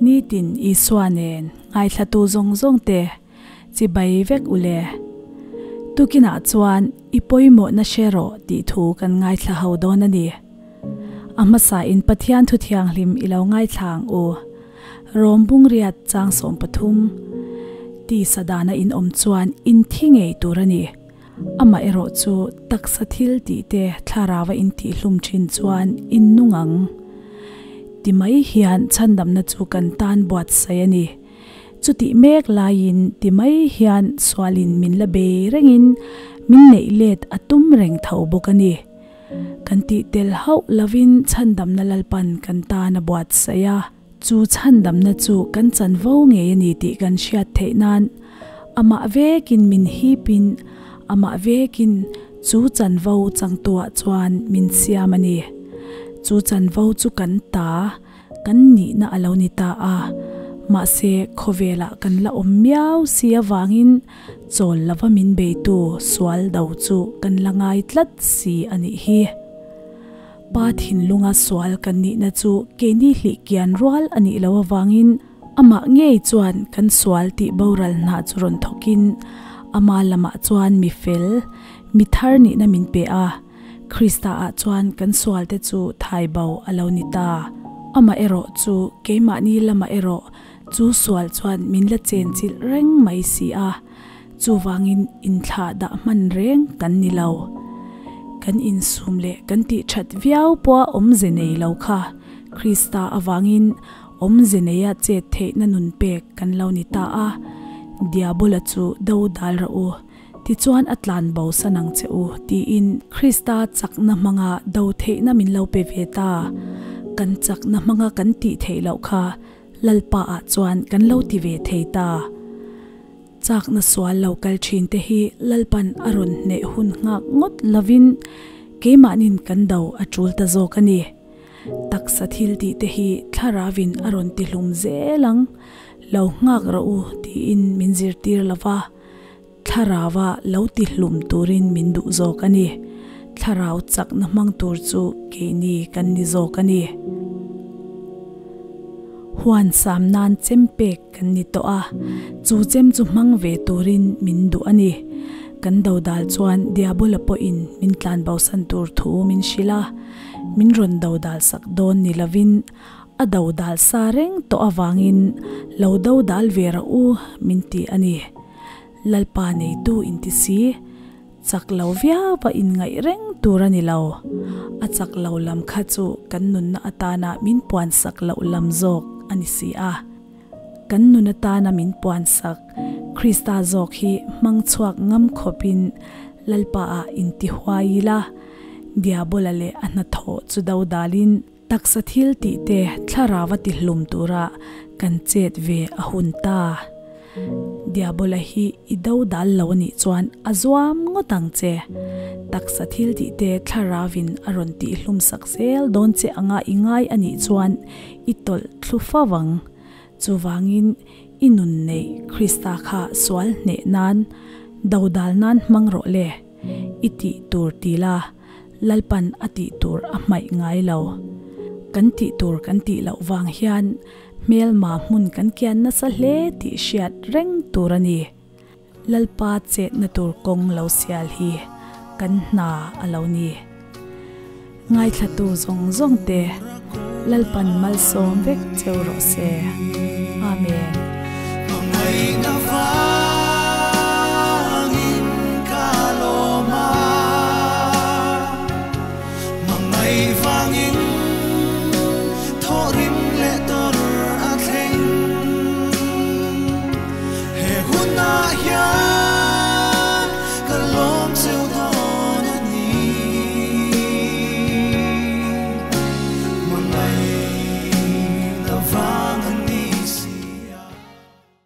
Nitin Isua nen ngaithlatu zawng zawng te chibai vek u le. Tukinah chuan i pawimawhna hre rawh tih thu kan ngaithla ho dawn a ni. A hmasa in Pathian thu thianghlim i lo ngaithla ang u. Rom bungriat chang 13 Tisa dana in awm chuan in thi ngei tur a ni. Amaherawh chu taksa thil tih te thlarau a in tih hlum thin chuan in nung ang. Ti mai hian chhandamna chu kan tan buatsaih a ni. Chutih mek laiin ti mai hian sualin min la bei rengin min neih let a tum reng tho bawk a ni. Kan tih tel hauh lovin chhandamna Lalpan kan tan a buatsaih a. Chu chhandamna chu kan chanvo ngei a ni tih kan hriat theih nan amah vekin min hipin amah vekin chu chanvo changtuah chuan min siam a ni. Chu chanvo chu kan ta, kan nihna a lo ni ta a. Mahse, khawvelah kan la awm miau si avangin chawl lova min beitu sual do chu kan la ngai tlat si a nih hi. Pa thinlunga sual kan nihna chu keini hlih kian rual a nih loh avangin amah ngei chuan kan sual tih boral hna chu rawn thawkin ama lamah chuan mi fel, mi thar nihna min pe a. Krista-ah chuan kan sualte chu thai bo a lo ni ta. Amaherawh chu keimahni lamah erawh chu sual chuan min la chenchilh reng mai si a. Chuvangin inthlah dah hman reng kan ni lo. Kan insum leh kan tih that viau pawha awmze nei lo kha Krista avangin awmze neia chet theihna nun pek kan lo ni ta a. Diabola chu do dal rawh u, tichuan a tlan bo san ang che u tiin Krista chakna hmanga do theihna min lo pe ve ta. Kan chakna hmanga kan tih theih loh kha Lalpa ah chuan kan lo ti ve thei ta. Chakna sual lo kal thin te hi Lalpan a rawn hneh hun nghak ngawt lovin keimahnin kan do a tul ta zawk a ni. Taksa thil tih te hi thlarauin a rawn ti hlum zel ang, lo nghak rawh u tiin min zirtir lova, thlaraua lo ti hlum turin min duh zawk a ni. Thlarau chakna hmang tur chu keini kan ni zawk a ni. Huan sam nan chem pek kan ni tawh a, chu chem chu hmang ve turin min duh a ni. Kan dodal chuan Diabola pawhin min tlanbosan tur thu min hrilh a, min rawn dodal sak dawn ni lovin a dodal sa reng tawh avangin lo dodal ve rawh u min ti a ni. Lalpa neitu inti si, chak lo viau a inngaih reng tur a ni lo. A chak lo lam kha chu kan nunna atana min puansak loh lam zawk a ni si a. Kan nun atana min puansak Krista zawk hi hmang chhuak ngam khawpin Lalpa ah inti huai ila, Diabola leh a hnathawh chu do dalin taksa thil tih te thlarau a ti hlum tura kan chet ve a hun ta. Diabola hi i do dal lo a nih chuan a zuam ngawt ang che. Taksa thil tih te thlarauin a rawn tih hlum sak zel dawn che anga i ngai a nih chuan i tawlh thlu fo ang. Chuvangin i nun neih Krista kha sual hneh nan, do dal nan hmang rawh le. I tih tur ti la, Lalpan a tih tur a hmaih ngai lo. Kan tih tur kan tih loh vang hian hmelma hmun kan kian nasa hle tih hriat reng tur a ni. Lalpa chetna tur kawng lo sial hi kan hna a lo ni. Ngaithlatu zawng zawng te Lalpan malsawm vek cheu rawh se. Amen. Hmangaihna vangin ka lawm a, hmangaih vangin thawhrim.